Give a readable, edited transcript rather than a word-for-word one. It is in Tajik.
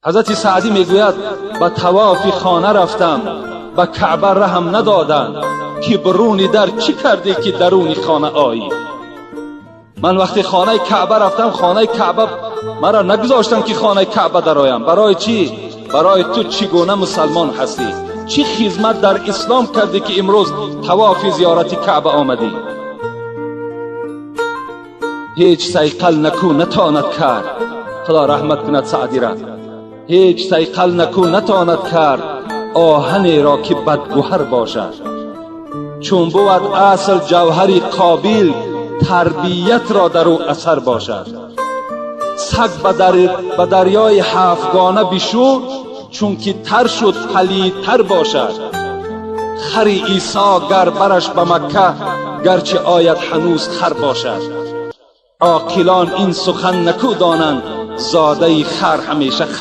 Ҳазрати Саъдӣ мегӯяд: ба тавофи хона рафтам, ба Каъба раҳм надоданд, ки беруни дар чӣ кардӣ, ки даруни хона оӣ? Ман вақте хонаи Каъба рафтам, хонаи Каъба маро нагузоштанд, ки хонаи Каъба дароям. Барои чӣ? Барои ту чӣ гуна мусалмон ҳастӣ, чӣ хизмат дар ислом кардӣ, ки имрӯз тавофи зиёрати Каъба омадӣ? Ҳеҷ сайқал наку натонад кард, Худо раҳмат кунад Саъдира, ҳеҷ сайқал наку натонад кард оҳанеро, ки бадгӯҳар бошад. Чун бувад асл ҷавҳари қобил, тарбиятро дар ӯ асар бошад. Саг ба дарёи ҳафтгона бишӯ, чунки тар шуд, палидтар бошад. Хари Исо гар бараш ба Макка, гарчи ояд, ҳанӯз хар бошад. Оқилон ин сухан наку донанд: зодаи хар ҳамеша